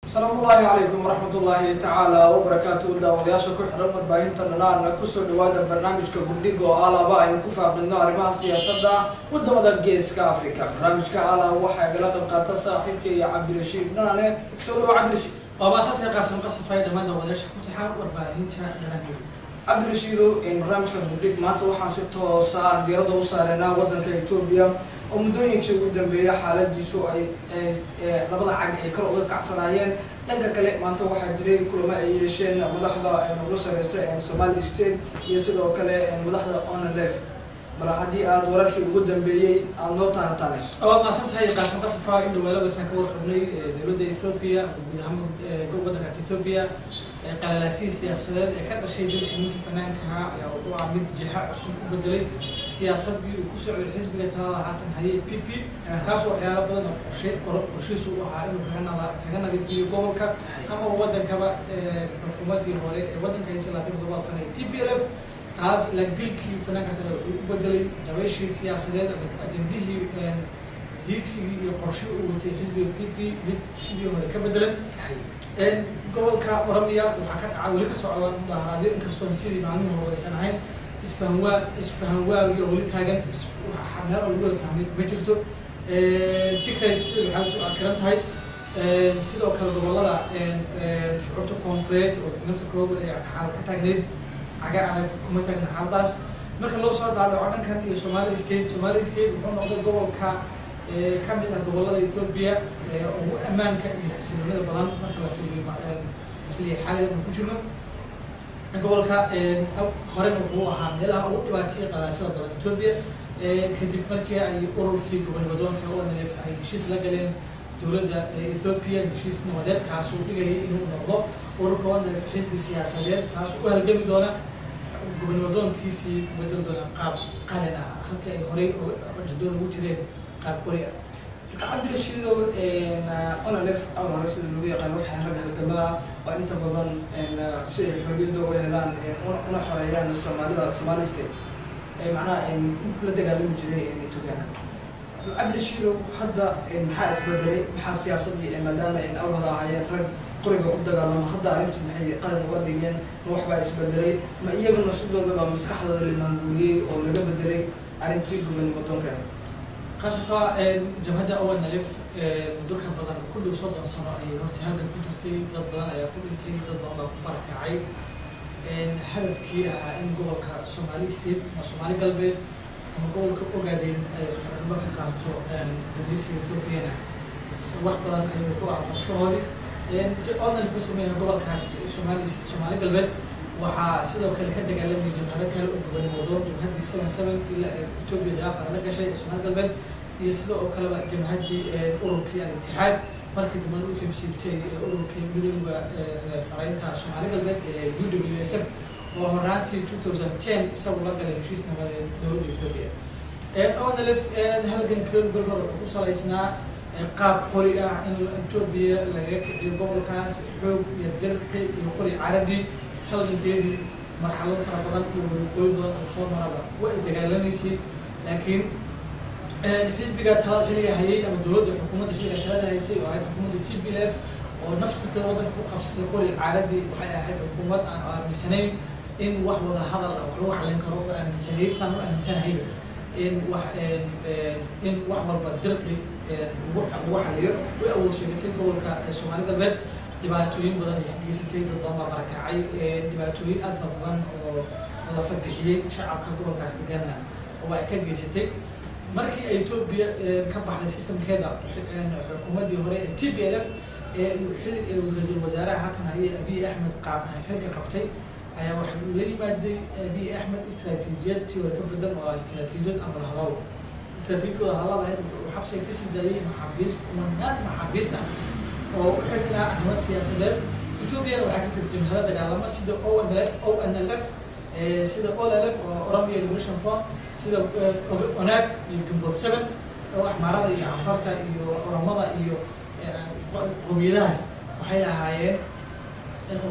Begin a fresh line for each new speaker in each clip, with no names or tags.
Asalaamu ullaahi calaykum waraxmat ullaahi tacaala wabarakaatu. Daawadayaasha ku xiran warbaahinta Dhanaan, kusoo dhawaada barnaamijka Gundhiga oo alaaba aynu ku faaqidno arrimaha siyaasadda wadamada Geeska Africa. Barnaamijka ala waxaa igala qayb qaata saaxiibka iyo Cabdirashiid Dhanaane. Soo dhawa, Cabdirashiid.
Waa maasantay, Qaasim Qasafay, dhammaan daawadayaasha ku taxaa warbaahinta Dhanaan.
Cabdirashiido, barnaamijka Gundhig maanta waxaan si toosa diiradda u saareynaa waddanka Etoobiya oo muddooyinkii ugu dambeeya xaaladiisu ay labada cag ay kor uga kacsanaayeen. Dhanka kale, maanta waxaa jiray kulamo ay yeesheen madaxda ugu sareysa Somali State iyo sidoo kale madaxda ONLF. Bal haddii aada wararkii ugu dambeeyey aada noo taanataanayso.
Waad maasan tahay, Qaasim Qasafa. In dhawaalabasaan ka warqabnay, dowladda Ethoobia, guud ahaan waddankaas Ethoobia, qalalaasihii siyaasadeed ee ka dhashay dilka ninkii fanaanka ahaa ayaa wuxuu ah mid jiha cusub u bedelay siyaasadii uu ku socday xisbiga talada haatan hayay PP, kaasoo waxyaalo badan oo qorshe qorshihiisu u ahaa inuu kaga nadiifiyo gobolka ama waddankaba xukuumaddii hore ee waddanka haysay 27 sano ee TPLF. Taas la dilkii fanaankaas ayaa wuxuu u bedelay dabayshii siyaasadeed ama ajendihii, hiigsigii iyo qorshe uu watay xisbiga PP mid sidii hore ka bedelan. Gobolka Oromia waxaa ka dhaca, weli ka socda mudaharaadyo, inkastoo sidii maalmihii hore aysan ahayn. Isfahanwaa isfahanwaagii oo weli taagan, meel oo lagu wada fahmay ma jirto. Tigray sida waxaa soo akiran tahay. Sidoo kale gobolada shucuubta koonfureed oo nafta koob xaalad ka taagneyd, caga adag kuma taagna xaaladaas. Marka loo soo dhaadhaco dhankan iyo Somali State, Somali State wuxuu noqday gobolka ka mid ah gobolada Ethiopia ugu ammaanka iyo xasiloonida badan marka la fiiriyo xilliga xaaliga anu ku jirno. Gobolka horena wuxuu ahaa meelaha ugu dhibaataya qalaasada badan Ethiopia, kadib markii ay ururkii gobonimadoonka ONLF ay heshiis la galeen dowladda Ethiopia, heshiis nabadeed kaasuu dhigayay inuu noqdo ururka ONLF xisbi siyaasadeed kaas u halgami doona gobonimadoonkiisii, bedel doona qaab qalin ah halka ay horey ujeedada ugu jireen qaab qori ah.
Marka, Cabdirashiidow, ONLF awal hore sida lagu yaqaan waxay rag halgamaa oo inta badan si ay xorriyadda uga helaan una xoreeyaan Soomaalida, Somali State, ee macnaha la dagaalami jiray Etoobiyaanka. Cabdirashiidow, hadda maxaa isbedelay? Maxaa siyaasadii, maadaama awal hore ahaayeen rag qoriga ku dagaalamo, hadda arrintu maxay qalin uga dhigeen? Ma waxbaa isbedelay? Ma iyaga nafsadooda baa maskaxdooda la maanguuriyey oo laga bedelay arrintii gobonimo doonka?
Qasafa, jabhadda ONLF muddo ka badan ku dhow 30 sano ayay horta halgan ku jirtay. Dad badan ayaa ku dhintay, dad badan baa ku barakacay. Hadafkii ahaa in gobolka Somali State ama Soomaali Galbeed ama gobolka Ogaadeen ay xornimo ka qaato gumaysiga Ethoobiana, wax badan ayuu ku ah qorshahoodii. ONLF ku sameeya gobolkaas Soomaali Galbeed. Waxaa sidoo kale ka dagaalamay jabhado kale oo gobonimodoon, jabhaddii 77 ilaa ay Etoobiya dagaalka la gashay ee Soomaali Galbeed, iyo sidoo oo kaleba jabhaddii ururkii Al-Itixaad, markii dambena u xibsiibtay ururkii Midowda Xoreynta Soomaali Galbeed ee UWSF, oo horaantii 2010 isagu la galay heshiis nabadeed dowladda Etoobiya. ONLF halgankeedu berber wuxuu ku salaysnaa qaab qori ah in Etoobiya lagaga kiciyo gobolkaas, xoog iyo dirqi iyo qori caradii. Halgankeedii marxalado fara badan iyo waqooyi badan oo soo maraba way dagaalamaysay, laakiin xisbiga talada xilliga hayay ama dowladda, xukuumadda xilliga talada haysay oo ahayd xukuumadda TPLF oo naftirkeeda waddanka ku qabsatay qori caaradii, waxay ahayd xukuumad aan aaminsanayn in wax wada hadal ah wax lagu xallin karo, oo aaminsanayd, saan u aaminsanahayba, in wax walba dirqi lagu xaliyo. Way awood sheegatay gobolka Soomaali Galbeed, dhibaatooyin badan ay geysatay, dad badan baa barakacay, dhibaatooyin aad fara badan oo lafa bixiyey shacabka gobolkaas deganna oo ay ka geysatay. Markii ay Etoobiya ka baxday systemkeeda xukuumaddii hore ee TPLF ee uu xilli ra-iisul wasaaraha haatan hayay Abiy Axmed qaab xilka qabtay, ayaa waxa uu la yimaaday Abiy Axmed istaraatiijiyad tii hore ka bedel oo ah istaraatiijiyad aan wada hadal. Istaraatiijiyad wada hadalada ahayd wuxuu xabsiga kasii daayay maxaabiis, kumanaan maxaabiista oo u xidhinaa arrimo siyaasadeed. Etoobiyana waxaa ka jirta jabhado dagaalamo sida ONLF, sida OLF oo Oromia Liberation Front, sida ONAG iyo Ginbot 7 oo Axmaarada iyo Canfarta iyo Oromada iyo qowmiyadahaas. Waxay lahaayeen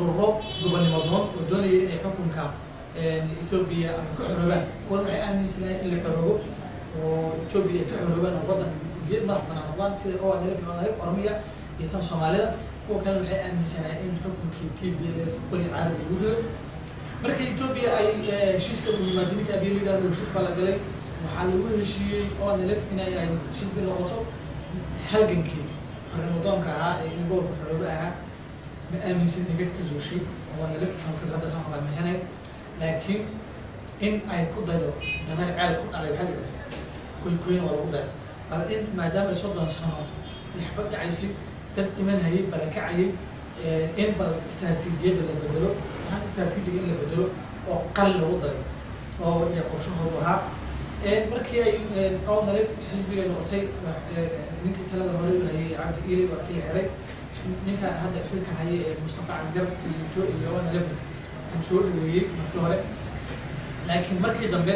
ururo gobonimo doon oo doonaya inay xukunka Etoobiya ama ka xoroobaan. Kuwan waxay aaminsanaayeen in la xoroobo oo Etoobiya ay ka xoroobaan oo waddan madax banaan noqdaan, sida ONLF iyo ONLF Oromia iyo tan Soomaalida. Kuwa kalena waxay aaminsanaa in xukunkii TPLF qori caadi lagu rido. Markii Ethiopia ay heshiiska uu yimaado, ninka Abiy la yidhahdo, heshiis baa la galay. Waxaa lagu heshiiyey ONLF inay ay xisbi noqoto. Halgankii xornimadoonka ahaa ee in gobolka xoroobe ahaa ma aaminsan inay ka zuushay ONLF ama fikraddaas aan aaminsanahay, laakiin in ay ku daydo dameer ceel ku dhalay, waxaa la yidhahdaa koykoyna waa lagu daya. Bal in maadaama ay 30 sano ay xabad dhacaysay, dad dhiman hayay, barakacayay, in bal istaraatiijiyadda la bedelo, maxaa istaraatiijiga in la bedelo oo qalin lagu dayo oo iyo qorshahoodu ahaa. Markii ay ONLF xisbiga noqotay, ninkii talada hore u hayay, Cabdi Ili, waa kii la xiray. Ninkan hadda xilka hayay ee Mustafa Cagjar iyo ONLF uu soo dhaweeyey markii hore, laakiin markii dambe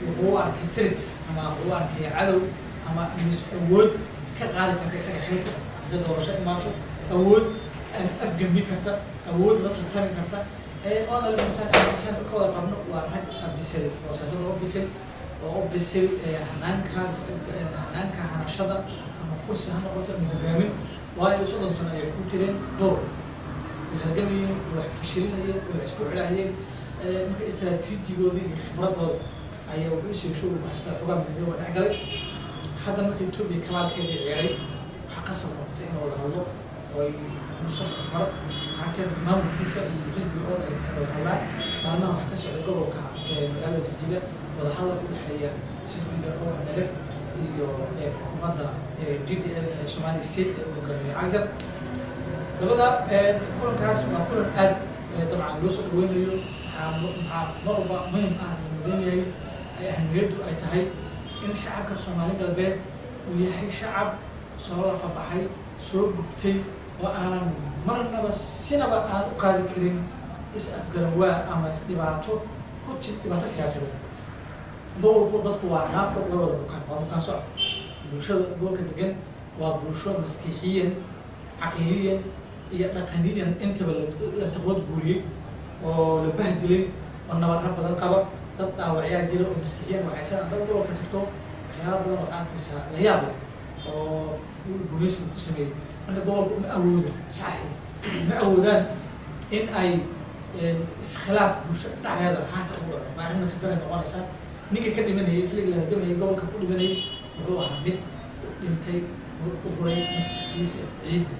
wuxuu u arkay threat ama wuxuu u arkay cadow ama mis awood ka qaadi karta isaga xilka hadday doorasho imaato, awood afgembi karta, awood la tartami karta. ONLF insaan ka wada qabno waa rag bisil oo siyaasadda u bisil oo u bisil hanaanka hanashada, ama kursi ha noqoto ama hogaamin, waayo 30 sano ayay ku jireen door, way halgamayeen, way wax fashilinayeen, way wax isku xidhayeen. Marka istaraatiijigooda iyo khibradooda ayaa wuxuu usii shugu maxsada xogaa midnimo waa dhex galay. Hadda marka Ethiopia kabaalkeedii ciiray, waxaa qasab noqotay in la wada hadlo oo ay Mustafa Cumar Cagjar maamulkiisa iyo xisbiga oo ay wada hadlaan. Maalmaha waxaa ka socday gobolka, magaalada Jigjiga, wadahadal u dhexeeya xisbiga ONLF iyo xukuumadda DDL ee Somali State ee uu hogaamiyo Cagjar. Labada kulankaas waa kulan aad dabcan loo soo dhaweynayo. Waxaa mar walba muhim ah, la mudan yahay, ay ahmiyaddu ay tahay in shacabka Soomaali Galbeed uu yahay shacab soo lafabaxay, soo gubtay, oo aanan marnaba sinaba aan u qaadi karin is afgaranwaa ama is dhibaato ku ti dhibaato siyaasadeed. Gobolku dadku waa naafo, way wada bukaan, waa bukaan socod. Bulshada gobolka degan waa bulsho maskixiyan, caqliyan iyo dhaqaniyan intaba la taqwad guuriyey oo la bahdilay oo nabarro badan qaba. Dad dhaawacyaa jira oo maskixiyan waxaysan. Dad gobolka tagto, waxyaala badan waxaa arkaysaa la yaab leh oo gumaysigu ku sameeyey. Marka gobolka uma awoodo, shacabku ma awoodaan in ay iskhilaaf bulsho dhexdeeda haatan ugu dhaco. Waa arrin nasiib daray noqonaysaa. Ninka ka dhimanayay xilliga la halgamayay gobolka ku dhimanayay wuxuu ahaa mid dhintay, u huray naftiisa ciidda,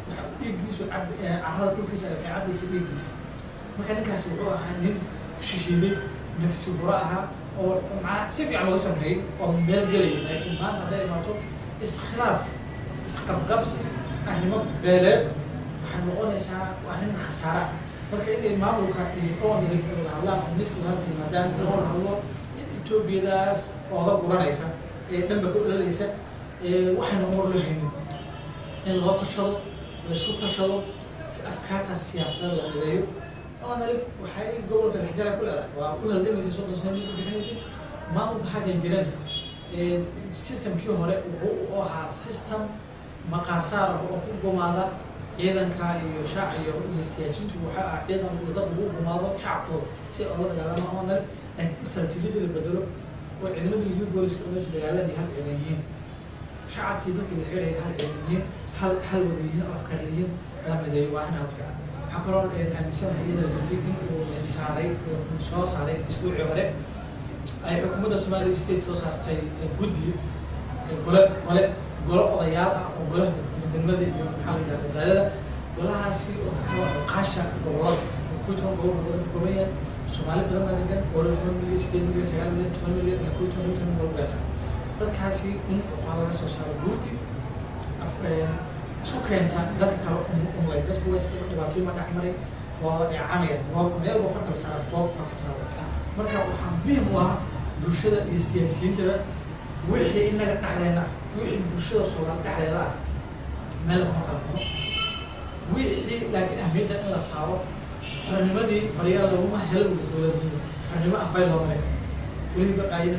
waxa dhiiggiisu cab carrada dhulkiisa waxay cabaysay dhiiggiisa. Marka ninkaasi wuxuu ahaa nin shishiiday, nafti huro ahaa oo macnaa si fiican looga sameeyey oo meel gelaya. Laakiin maanta hadday imaato iskhilaaf, isqabqabsi, arrimo beeleed, waxay noqonaysaa arrin khasaare ah. Marka inay maamulka iyo ONLF ay wada hadlaan oo miiska wada yimaadaan, in wada hadlo, in Etoobiyadaas ooda guranaysa ee dhanba ka ololaysa ee waxayna umar loo haynin, in loo tashado, laisku tashado, afkaartaas siyaasadeed la mideeyo. ONLF waxay gobolka lexjara ku leedahay, waa u halgamaysay, 30 sano ku bixinaysay. Maamulka hadda jiran, systemkii hore wuxuu u ahaa system maqaarsaar ah oo ku gumaada ciidanka iyo shaac iyo siyaasiyiintu. Waxa ah ciidan iyo dad lagu gumaado shacabkooda si ay ula dagaalamaan ONLF, laakiin istaraatiijiyadii la bedelo oo ciidamadii liyu booliska oo meesha dagaalamay hal ciidan yihiin, shacabkii dadkii la xidhayay hal ciidan yihiin, hal wada yihiin oo afkaar yihiin, la mideeyo, waa arrin aad fiican. Waxaa kaloo aaminsanahay iyadoo jirtay in uu la saaray, soo saaray isbuucii hore ay xukuumadda Somali State soo saartay guddi gole odayaal ah oo golaha midnimada iyo maxaa la yidhaha badbaadada, golahaasi oo ka kala cuqaasha gobolada oo 11 gobol badan ka kooban yahay. Soomaali badan baa degan oo 10 milyan, 8 milyan, 9 milyan, 10 milyan ilaa 11, 12 milyan gaarsan. Dadkaasi in cuqaal laga soo saaro, guurti isu keenta dadka kale umlay. Dadku waa iska dhibaatooyin baa dhex maray, waa wada dheecamayaan, goob meel ba farta la saaraa, goob baa ku taala. Marka waxaa muhiim u ah bulshada iyo siyaasiyiintaba wixii innaga dhexdeena ah, wixii bulshada Soomaali dhexdeeda ah meel laguma kala maro wixii, laakiin ahmiyadda in la saaro xornimadii baryaal laguma helo dowladnimo. Xornimo ah bay loo maray fulihii baqaayina,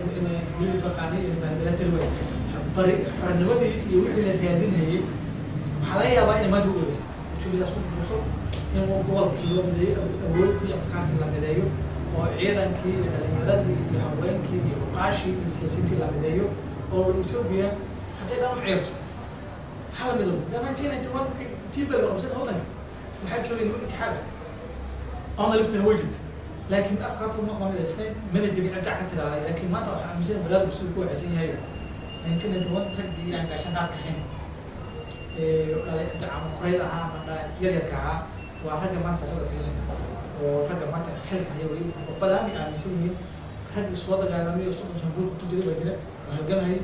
fulihii baqaani iyo baadala way bari xornimadii iyo wixii la raadinayay. Waxaa laga yaabaa inay maanta u ogaan Etoobiyaas ku burso, in gobolkii loo mideeyo, awoodii afkaartii la mideeyo, oo ciidankii iyo dhalinyaradii iyo haweenkii iyo cuqaashii iyo siyaasiyiintii la mideeyo, oo Etoobiya hadday dhan u ciirto hal midoob. 1991 TPLF qabsan waddanka waxaa joogay niman itixaad ah, ONLF-tana way jirta, laakiin afkaartu ma midaysnayn, mana jirin cidda ka tiraaday. Laakiin maanta waxaa aaminsan baraarugu siduu ku waxaysan yahay 1991 raggii aan gaashaan qaadka ahayn dhalay ama koreyda ahaa ama yaryarka ahaa waa ragga maanta siyaasadda talinaya oo ragga maanta xilka haya way badan ay aaminsan yihiin. Rag isoo dagaalamay oo 30 sano dhulka ku jiray baa jira oo halgamhay.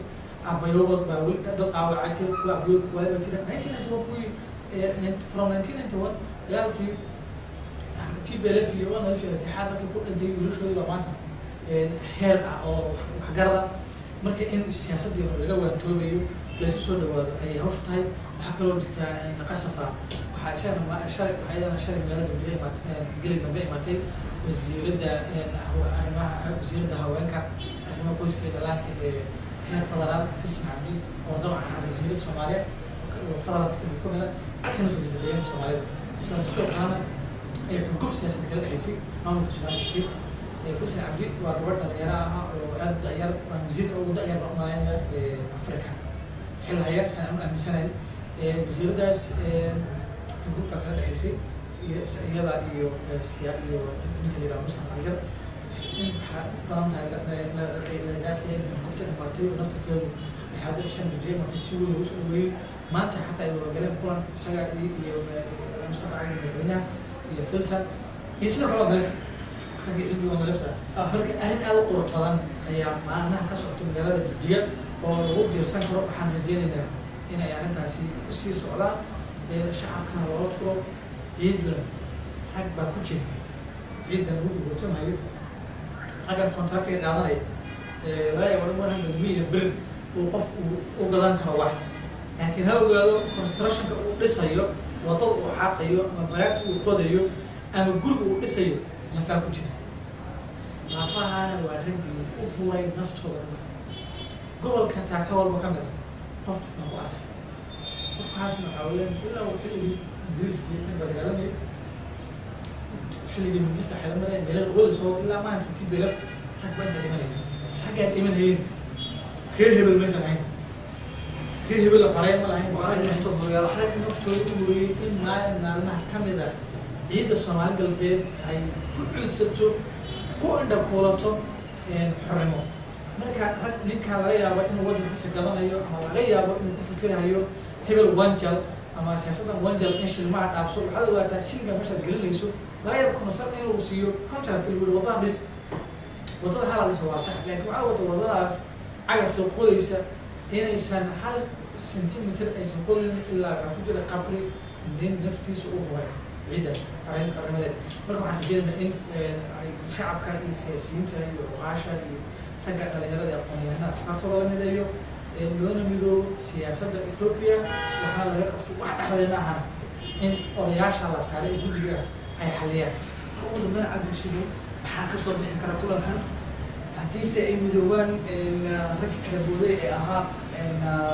Abayoobad baa weli dad dhaawaca jira, kuwa abayood kuwaay baa jira. 1991 kuwii, from 1991 dagaalkii TPLF iyo ONLF iyo itixaad dadka ku dhintay wiilashoodii baa maanta heer ah oo waxgarada. Marka in siyaasaddii hore laga waantoobayo, laysu soo dhawaado ayay hawshu tahay. Waxaa kaloo jirta qasafa, waxaa isagana shalay, waxaa iyadana shalay magaalada Jigjiga gelin dambe imaatay wasiiradda arrimaha, wasiiradda haweenka, arrimaha qoyska iyo dhalaanka ee heer federaal, Filsan Cabdi, oo dabcan ah wasiiradda Soomaaliya oo federaalka ka mid ah, kana soo jeeda deegaanka Soomaalida, isla sidoo kalena ay xurguf siyaasadeed kala dhexaysay maamulka Somali State. Filsan Cabdi waa gabadh dhalinyaro ah oo aad u da'yar, waa wasiirka ugu da'yar baan u malaynaya Afrika xil haya, saan aan u aaminsanahay. Wasiiradaas xurguf baa kala dhexaysay iyo iyada iyo siya iyo ninka la yidhaha Mustafa Cagjar. In waxaa u badan tahay lagaasiya in xurgufta imaatay oo naftarkeedu ay hadda shan Jigjiga imaatay, si weyn lagu soo dhaweeyey. Maanta xataa ay wada galeen kulan isaga iyo Mustafa Cagjar, madaxweynaha, iyo Filsan iyo sidoo kale ONLF-ta, raggii xisbiga ONLF-ta. Marka arrin aad u qurux badan ayaa maalmaha ka socota magaalada Jigjiga oo lagu diirsan karo. Waxaan rajeynaynaa inay arrintaasi kusii socdaan, shacabkana loola turo. Ciiduna rag baa ku jira ciidan lagu gurgurtamayo, raggan contractiga qaadanaya laga yaabo in 100 million birr uu qof uu u gadan karo wax, laakiin ha ogaado constructionka uu dhisayo, wadada uu xaaqayo ama baraagta uu qodayo ama guriga uu dhisayo, lafaa ku jira. Lafahana waa raggii u huray naftooda dhulka. Gobolka taaka walba ka mid a qof baa ku aasay. Qofkaasna waxaa weeyaan ilaa uu xilligii Ingiriiskii rag baa dagaalamayay, xilligii Mingista xeela maraya meelo wada soo ilaa maanta TPLF rag baa intaa dhimanaya. Raggaan dhimanayeen reer hebel maysan ahayn, reer hebel la xoreey ma lahayn.
Waa rag naftooda hurayaal.
Rag naftooda u huriyey in maalin maalmaha ka mid a ciidda Soomaali Galbeed ay ku cudsato, ku indhakuulato xornimo. Marka rag ninkaa laga yaabo inuu waddankiisa gadanayo ama laga yaabo inuu ku fikirahayo hebel wanjal ama siyaasaddan wanjal in shilmaha dhaafso, waxaad ogaataa shilinka meeshaad gelinayso laga yaabo construct in lagu siiyo contract, lagu yihi waddada dhis, waddada hala dhiso, waa sax, laakiin waxaa wata waddadaas cagafta qodaysa inaysan hal centimeter aysan qodayn ilaa waxaa ku jira qabri nin naftiisa u huray ciiddaas xornimadeed. Marka waxaan rajeynaynaa in ay shacabka iyo siyaasiyiinta iyo cuqaasha iyo ragga dhalinyarada ee aqoon-yahanada afkaartooda la mideeyo, loona midoobo siyaasadda Ethiopia, waxaana laga qabto wax dhexdeena ahana in odayaasha la saaray ee guddiga ay xaliyaan.
Ugu dambeyn, Cabdishido, maxaa kasoo bixi kara kulankan haddiise ay midoobaan raggi kala booday ee ahaa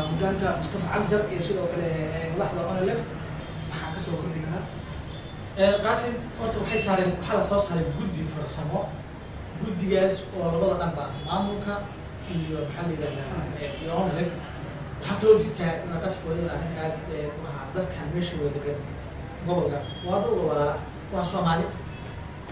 hogaanka Mustafa Cagjar iyo sidoo kale madaxda ONLF? Maxaa kasoo kordhi kara?
Qaasim, horta waxay saareen, waxaa la soo saaray guddi farsamo, guddigaas oo labada dhanba maamulka iyo maxaa la yidhahdaa iyo ONLF. Waxaa kaloo jirtaa qasab waa arrin aad waxaa dadkan meesha wada degan gobolka waa dad walaala, waa Soomaali.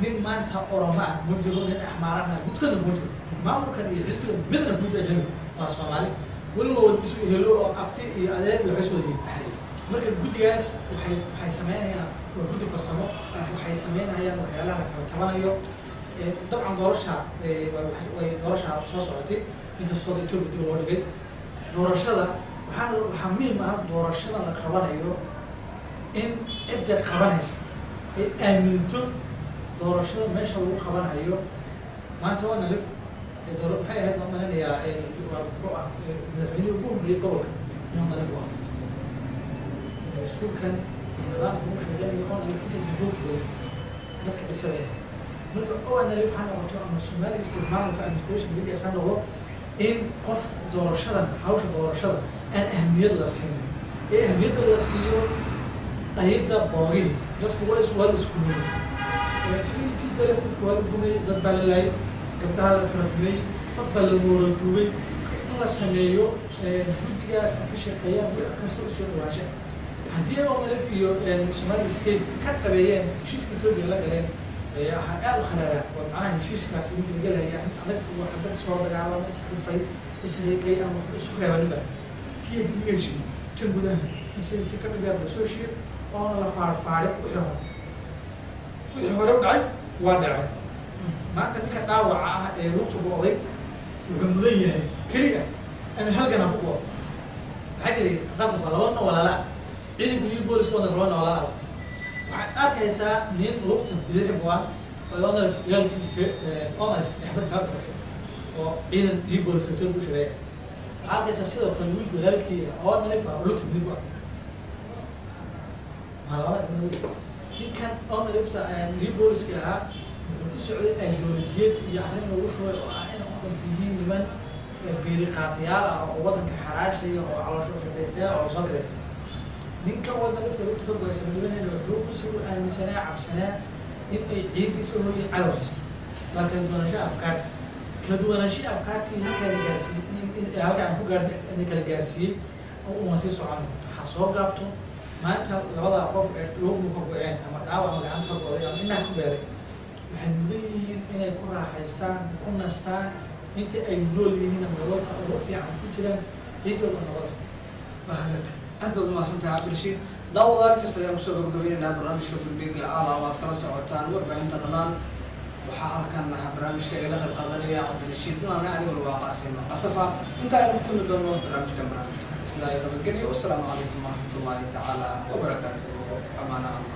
Nin maanta Oromo ah ma jiro, nin Axmaaran ah midkoodna ma jiro, maamulkan iyo xisbiga midna ma jiro ajnabi, waa Soomaali weliba wada isu helo oo abti iyo adeer iyo waxay wada yihiin. Marka guddigaas waxay sameynayaan, waa guddi farsamo, waxay sameynayaan waxyaalaha la kala tabanayo. Dabcan doorasha way doorasha soo socotay, inkastoo Ethiopia dib loo dhigay doorashada. Waxaa muhiim ah doorashada la qabanayo in cidda qabanaysa ay aaminto doorashada meesha lagu qabanayo. Maanta ONLF door maxay ahayd, waan malinayaa muxuu ah madaxweynihii ugu horreeyay gobolka in ONLF u ah dastuurkan iyo nidaamka uu sheeganayo ONLF intaysan roog gelin dadka dhisabay ahayd. Marka ONLF ha noqoto ama Somali State maamulka administration medias ha noqdo, in qof doorashadan, hawsha doorashada aan ahmiyad la siinin ee ahmiyadda la siiyo dhayidda boogihii dadku waa is waa la isku lumay. TPLF dadka waa la gumay, dad baa la laayay, gabdhaha la faraxumeeyey, dad baa la mooraduubay. In la sameeyo guddigaas ay ka shaqeeyaan wax kasta usoo dhawaasha. Haddii ONLF iyo Somali State ka dhabeeyeen heshiiska Ethiopia la galeen ahaa aada u kharaara, oo macnaha heshiiskaasi mid laga lahaya arrin adag, waa dad soo dagaalama, isrifay, isriiqay ama waxba isku reebaninba, tii haddii laga heshiiyo tan gudaha in si ka dhigaar lasoo heshiiyo oona la faarfaarin wixii hore, wixii hore u dhacay waa dhacay. Maanta ninka dhaawaca ah ee lugta go'day wuxuu mudan yahay keliya ama halgan aan ku go'o. Waxaa jiray qasabka laba nin oo walaala ah, ciidanku iyo booliska wadan laba nin oo walaala ah. Waxaad arkaysaa nin lugta bidix go'an oo ONLF dagaalkiisa ONLF xabad kaga dhufatay oo ciidan iyo boolis hotel ku shaqeeya. Waxaad arkaysaa sidoo kale wiil walaalkii ah oo ONLF ah oo lugta midig go'an. Waa laba nin. Ninkan ONLFta iyo booliska ahaa wuxuu ku socday ideolojiyad iyo arrin lagu shubay oo ah in ONLF yihiin niman biiri qaatayaal ah oo waddanka xaraashaya oo caloosho shaqaystayaal oo soo kiraystay. Ninka waddan lafta lugta ka go'aysa madaxweynaha wuxuu ku aaminsanaa, cabsanaa in ay ciidiisa hooyo cadow haysto. Waa kala duwanaanshaha afkaarta, kala duwanaanshaha afkaartii halkaa la gaarsiiyey, halkaa aan ku gaarnay in kala gaarsiiyey oo una sii socon. Waxaa soo gaabto maanta labada qof ee lugu ka go'een ama dhaawac ama gacanta ka go'day ama indhaha ku beelay waxay mudan yihiin inay ku raaxaystaan, ku nastaan inta ay nool yihiin ama nololta ugu fiican ku jiraan ciidooda nabada.
Aad baad umahadsantahay, Cabdirashiid. Daawadaal, intaas ayaan kusoo gabagabaynaynaa barnaamijka Gudbiga Cala oo aad kala socotaan warbaahinta Dhalaan. Waxaa halkan barnaamijka igala qayb qaadanaya Cabdirashiid Dhulane, aniguna waa Qaasim Qasafa. Inta aynu ku kulmi doono barnaamijkan barnaamijka sidaa iyo nabadgelyo. Wasalaamu calaykum waraxmatullahi tacaala wabarakaatuhu. Amaana Allah.